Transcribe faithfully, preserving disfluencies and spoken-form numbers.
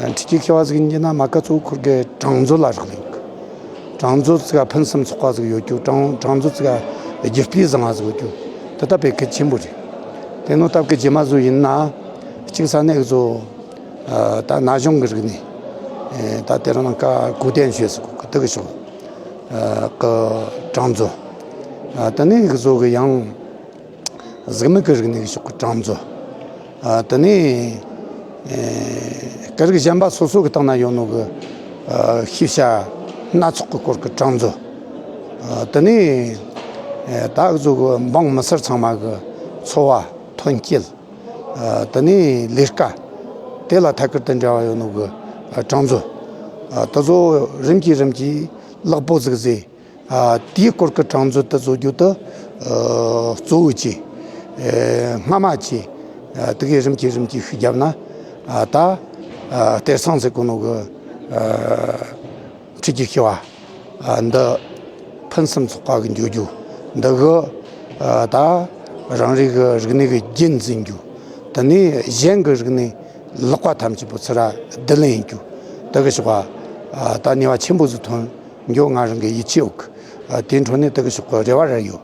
འཕྲུལ་གྱི་ཤེས་པ་ཟིག་ཡིན་གྱི་ན་མ་ཀ་ཚོ་ཁུར་གི་གྲངས་མཛོད་ལ་རག་ལས་ཡོད་གི། གྲངས་མཛོད་ཟིག་ག་ཕུན་སུམ་ཚོགས་པ་ཟིག་ཡོད་རྒྱུ། གྲངས་གྲངས་མཛོད་ཟིག་ག་རྒྱུ་སྤུས་བཟང་བ་ཟིག་ཡོད་རྒྱུ། དེ་ད་དཔེ་གལ་ཆེན་པོ་རེད། དེ་ནོ་སྟབས་ཀྱི་རྗེས་མ་བཟོ་ཡིན་ན་གཅིག་ས་གནས་བཟོ། ད་ན་གཞུང་གི་རིག་གནས། ད་དེ་རང་ཀ་གུ་ཏན་ཤོས་ཟིག་གི་དེ་གི་ཕྱོགས་གི་གྲངས་མཛོད། དེ་ནས་གི་བཟོ་གི་ཡང་གཟུགས་མེད་ཀྱི་རིག་གནས་ཀྱི་ཕྱོགས་ཀྱི་གྲངས་མཛོད། ཨ། དེ་ནས་ཨེ། སྐད་རིགས་གཞན་པ་སོ་སོ་གི་སྟེང་ན་ཡོད་ནོ་གི། ཨ། ཤེས་བྱ་སྣ་ཚོགས་ཀྱི་སྐོར་གྱི་གྲངས་མཛོད། ཨ། དེ་ནས་ཨེ། ད་གཟོད་གི་འབངས་མི་སེར་ཚང་མ་གི་འཚོ་བ་ཐོན་སྐྱེད། ཨ། དེ་ནས་ལས་ཀ། དེ་ལ་ཐད་ཀར་དུ་འབྲེལ་བ་ཡོད་ནོ་གི། ཨ། གྲངས་མཛོད། ཨ། དེ་ཚོ་རིམ་གྱིས་རིམ་གྱིས་ལེགས་པོ་ཟིག་བཟོས། ཨ། དེའི་སྐོར་གྱི་གྲངས་མཛོད་དུ་བཟོ་རྒྱུ་དུ། ཨ། གཙོ་བོ་བྱས། ཨ། སྔ་མ་བྱས། ཨ། དེ་གའི་རིམ་གྱིས་རིམ་གྱིས་ཤུགས་བརྒྱབ་ན། ཨ། ད། ཨ། གཏེར་སྲུང་ཟེར་གོ་ནོ་གི། ཨ། འཕྲུལ་གྱི་ཤེས་པ། ཨ། འདི་ཕུན་སུམ་ཚོགས་པ་གི་འགྱོ་རྒྱུ། འདི་གི། ཨ། ད་རང་རེ་གི་རིག་གནས་གི་རྒྱུན་འཛིན་རྒྱུ། དེ་ནས་གཞན་གི་རིག་གནས་ལེགས་པ་ཐམས་ཅད་པོ་ཚུར་ར་བསྡུ་ལེན་ཡིན་རྒྱུ། དེ་གི་ཕྱོགས་ག་ཨ། ད་ནུས་པ་ཆེན་པོ་ཟིག་ཐོན་འགྱོ་ང་རང་གི་ཡིད་ཆེས་ཡོད་གི། ཨ། དེའི་འཕྲོ་ནས་དེ་གི་ཕྱོགས་གི་རེ་བ་ར་ཡོད།